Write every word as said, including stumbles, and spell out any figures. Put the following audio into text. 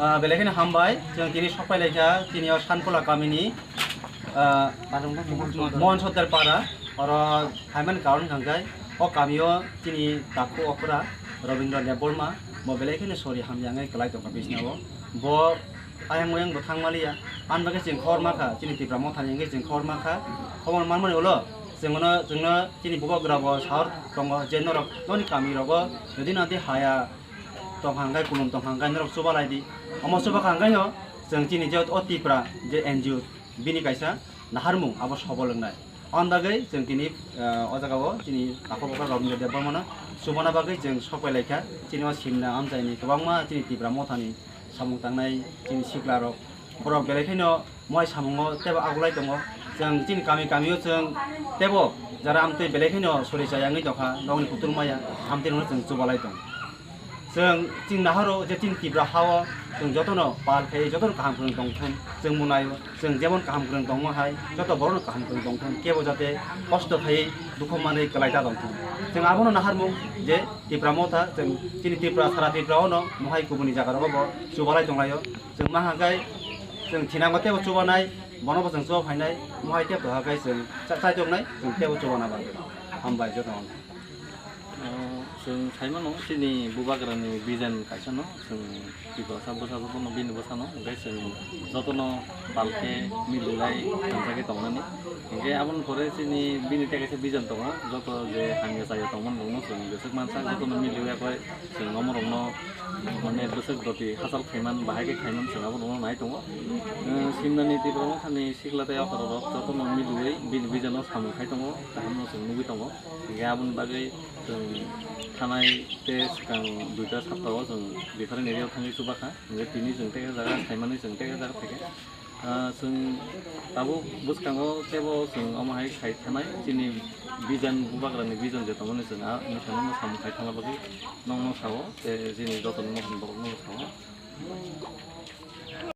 Ah, belai kheno hambai, chwng tini sok pai laikha, tini o Sankola kamini, ah, Mohan Sottar para, oro phaimani karon hwnkhe, o kamio chini takhu okra Robindra Debbarma, bo belai kheno sori hamya wngwi kwlai tongkha bisnao. Bo ayang oyang bo thang maliya, ani bagwi chwng khor makha, chini Tipra Mothani wngwi chwng khor makha, khobor manmani ulo, chwngno, chwngno chini bubagra bo sahor tongo, je norok noni kamirogo, jodi nadi haya, tongkha hwnkhe, kulum tongkha hwnkhe norok chubalai di. Omo chubakha hwnkhe no chwng chini je o Tipra je N G O bini kaisa naharmung abo sobol wngnai. Aboni bagwi chwng tini, eh, o jaga o chini takhuk okra Robindra Debbarmano chubana bagwi chwng sok pai laikha. Chini o simna amchaini kwbangma chini Tipra Mothani samung tangnai chini sikla rok. Borok belai kheno mohai samungo tebo agulai tongo. Chwng chini kami kamio chwng tebo jara amtwi belai kheno sori chaya wngwi tongkha, nokni kutung maya amtwi rokno chwng chubalai tongo. Chwng chini nahoro je chini Tipra hao chwng jotono pal khai jotono kaham kwrwng tongthun, chwng munaio chwng jemon kaham kwrwng tongma hai joto borokno kaham kwrwng tongthun, kebo jate kosto khai dukhu manwi kwlai ta tongthun. Chwng abono naharmung je Tipra Motha chwng chini Tipra sara Tipra ono mohai kubuni jaga rogo bo chubalai tonglaio. Chwng ma hwnkhai chwng thinango tebo chubanai, bono bo chwng chuba phainai, mohai tebo hwnkhai chwng cha-, chaichoknai, chwng tebo chubana bagwi. Hambai jotono. O, chwng saimano chini bubagrani vision kaisano, chwng Tiprasa bwsa jotono bini bwsano, hwnkhe chwng jotono palkhe mililai hamjakhe tongnani. Hwnkhe aboni pore chini bini tei kaisa vision tongo, joto je hamya chaya tongmani rokno chwng jeswk mansa, jotono miliya khe chwng omo rokno mane bwswk doti hachal khaiman, bahai khe khaiman chwng abo rokno nai tongo. Eh, simnani Tipra Mothani sikla tei okra rok jotono miliwi bini vision o samung khai tongo, kaham no chwng nugwi tongo. Hingke aboni bagwi chwng thanai tei swkang duita saptao chwng different area o thangwi chubakha. Hingke tini chwng tei jaga saimani chwng tei jaga phaikhe. Ah, chwng tabuk bwskango teibo chwng omo hai khai thanai chini vision bubagrani vision je tongmani chwng a mithano samung khai thangna bagwi nokno sao tei chini jotono mohon borokno sao.